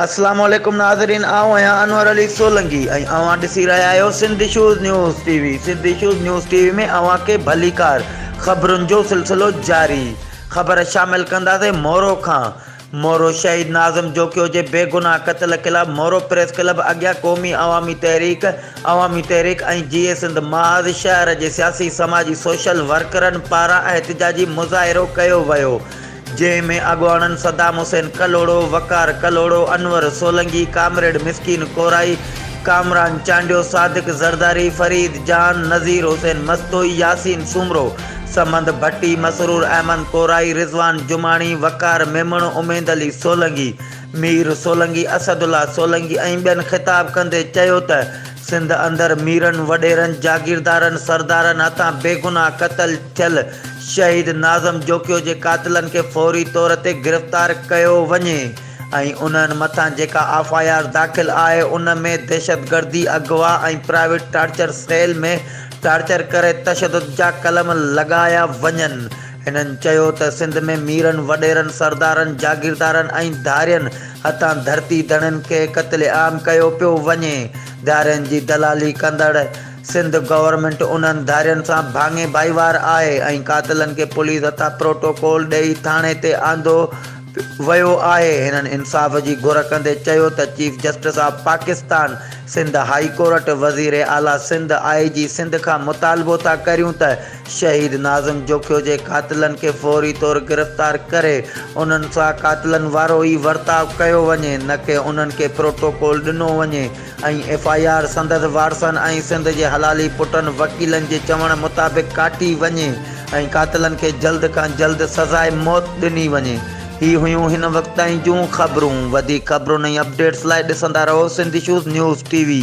اسلام عليڪم ناظرين آئون آهيان انور علي سولنگي ۽ اوهان ڏسي رهيا آهيو Sindh issues news T V Sindh issues news T V ۾ اوهان کي ڀليڪار خبرن جو سلسلو جاري خبر شامل ڪنداسين مورو کان مورو شهيد ناظم جوکيو جي بيگناهه قتل خلاف مورو پريس ڪلب اڳيان قومي عوامي تحريڪ عوامي تحريڪ ۽ جيئي سنڌ محاذ شهر جي سياسي سماجي سوشل ورڪرن پاران احتجاجي مظاهرو ڪيو ويو جنهن ۾ اڳواڻن صدام حسين ڪلهوڙو، وقار ڪلهوڙو، انور سولنگي، ڪامريڊ مسڪين ڪورائي، ڪامران چانڊيو، صادق زرداري، فريد جان، نذير حسين مستوئي، ياسين سومرو، صمد ڀٽي، مسرور احمد ڪورائي، رضوان جماڻي، وقار ميمڻ، اميد علي سولنگي، مير سولنگي، اسد الله سولنگي ۽ ٻين خطاب ڪندي چيو ته سنڌ اندر ميرن، وڏيرن، جاگيردارن، سردارن هٿان بيگناهه قتل ٿيل شهيد ناظم جوکيو جي قاتلن کي فوري طور تي گرفتار ڪيو وڃي ۽ انهن مٿان جيڪا ايف I R داخل آهي ان ۾ دهشتگردي، اغوا ۽ پرائيويٽ ٽارچر سيل ۾ ٽارچر ڪري تشدد جا قلم لڳايا وڃن. هنن چيو ته سنڌ ۾ ميرن، وڏيرن، سردارن، جاگيردارن ۽ ڌارين هٿان ڌرتي ڌڻين کي قتل عام ڪيو پيو وڃي، ڌارين جي دلالي ڪندڙ سنڌ گورنمينٽ انهن ڌارين سان ڀاڱي ڀائيوار آهي ۽ قاتلن کي پوليس هٿان پروٽوڪول ڏئي ٿاڻي تي آندو ويو آهي. هنن انصاف جي گهر ڪندي چيو ته chief justice of Pakistan, Sindh high court, وزير اعليٰ سنڌ، آء جي سنڌ کان مطالبو ٿا ڪريون ته شهيد ناظم جوکيو جي قاتلن کي فوري طور گرفتار ڪري انهن سان قاتلن وارو ئي ورتاء ڪيو وڃي نه ڪي انهن کي پروٽوڪول ڏنو وڃي ۽ ايف I R سندس وارثن ۽ سنڌ جي حلالي پٽن وڪيلن جي چوڻ مطابق ڪاٽي وڃي ۽ قاتلن کي جلد کان جلد سزاء موت ڏني وڃي. هي هيون هن وقت تائين جون خبرون. وڌيڪ خبرن ۽ اپڊيٽس لاء ڏسندا رهو Sindh issues news T V.